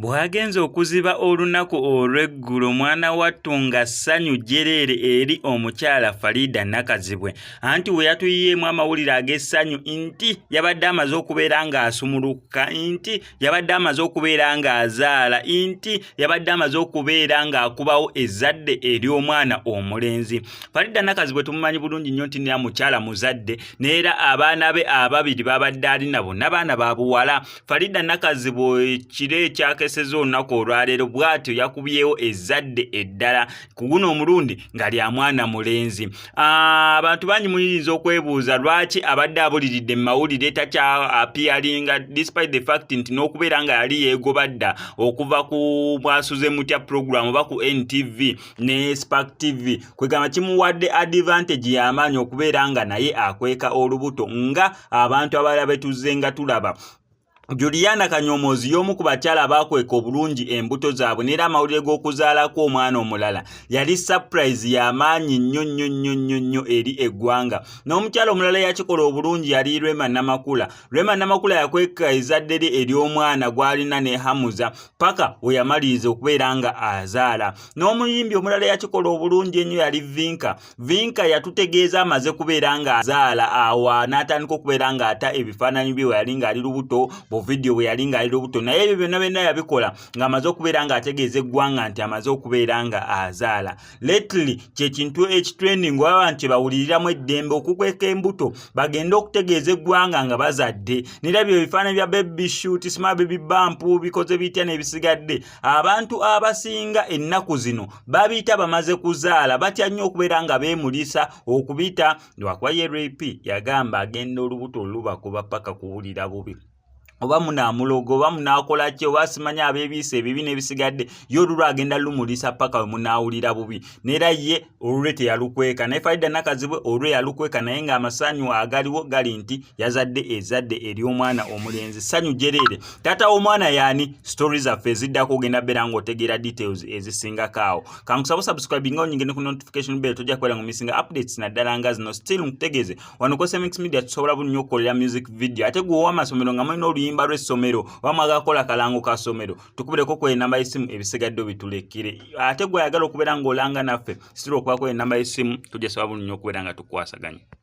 Bw'agenze okuziba olunaku olw'eggulo mwana wattu nga ssanyu jjereere eri omukyala Faridah Nakazibwe anti we yatuyiyeemu amawulire ag'essanyu nti yabadde amaze okubeera ng'asumulukuka nti yabadde amaze okubeera ng'azaala nti yabadde amaze okubeera ng'akubawo ezzadde ery'omwana omulenzi. Faridah Nakazibwe tumumanyi bulungi nnyo nti nera mukyala muzadde n'era abaana be ababiri babadde ali nabo n'abaana ba buwala. Farida Nakazibwe ekiro ekyakeseza olunaku olwaleero bw'atyo yakubyewo ezzadde eddala ku guno omulundi nga lya mwana mulenzi. Abantu bangi muyinza okwebuuza lwaki abadde abuliridde mu mawulire takya appearinga despite the fact nti n'okubeera nga yali yeegoba dda okuva ku bwasuze mutya program oba ku NTV ne Spark TV kwegamba kimuwadde advantage y'amaanyi okubeera nga naye akweka olubuto nga abantu abalala betuzze nga tulaba. Juliana Kanyomozi y'omu ku bakyala abaakweka obulungi embuto zaabwe n'era amawulire g'okuzaalako omwana omulala yali surprise y'amaanyi nnyo nnyo nnyo nnyo nnyo eri eggwanga. N'omukyala omulala eyakikola obulungi yali Rema Namakula. Rema Namakula yakweka ezzadde lye ery'omwana gw'alina ne Hamuza paka we yamaliriza okubeera nga azaala. N'omuyimbi omulala eyakikola obulungi ennyo yali Vinka. Vinka yatutegeeza amaze kubeera ng'azaala awa n'atandika okubeera ng'ata ebifaananyi bye yali ng'ali lubuto bu vidiyo bwe yali ng'ali lubuto naye ebyo byonna byonna yabikola ng'amaze okubeera ng'ategeeza eggwanga nti amaze okubeera nga azaala. Lately kye kintu ekitrending oba abantu kye bawuliriramu eddembe okukweka embuto bagende okutegeeza eggwanga nga bazadde. Nirabye ebifaananyi bya baby shoot, small baby bump bikoze bitya n'ebisigadde. Abantu abasinga ennaku zino babiyita bamaze kuzaala batya nnyo okubeera nga beemulisa okubita lwakuba ye Ray P yagamba agenda olubuto lubakuba paka kuwulira bubi oba munaamuloga oba munaakola ki oba simanya abeebiisa ebibi n'ebisigadde ye olulwo agenda lumulisa paka we munaawulira bubi neera ye olulwe teyalukweka naye Farida Nakazibwe olulwe yalukweka naye ng'amasanyu agaliwo gali nti yazadde ezadde ery'omwana omulenzi ssanyu jereere taata w'omwana yaani story zaffe eziddako ogenda beera ng'otegeera details ezisingako awo kankusaba subscribe nga onyinge ne ku notification bell tojja kubeera ng'omisinga updates naddala nga zino still nkutegeeze wano ku SMX Media tusobola bulungi okukolera music video ate gwe ow'amasomero nga mulina oluyimba lw'essomero oba mwagala kukola kalango ka ssomero tukubireko ku enamba y'essimu ebisigadde obitulekere ate gwe ayagala okubeera ng'olanga naffe still okubako enamba y'essimu tujja sobola bulungi okubeera nga tukwasaganya.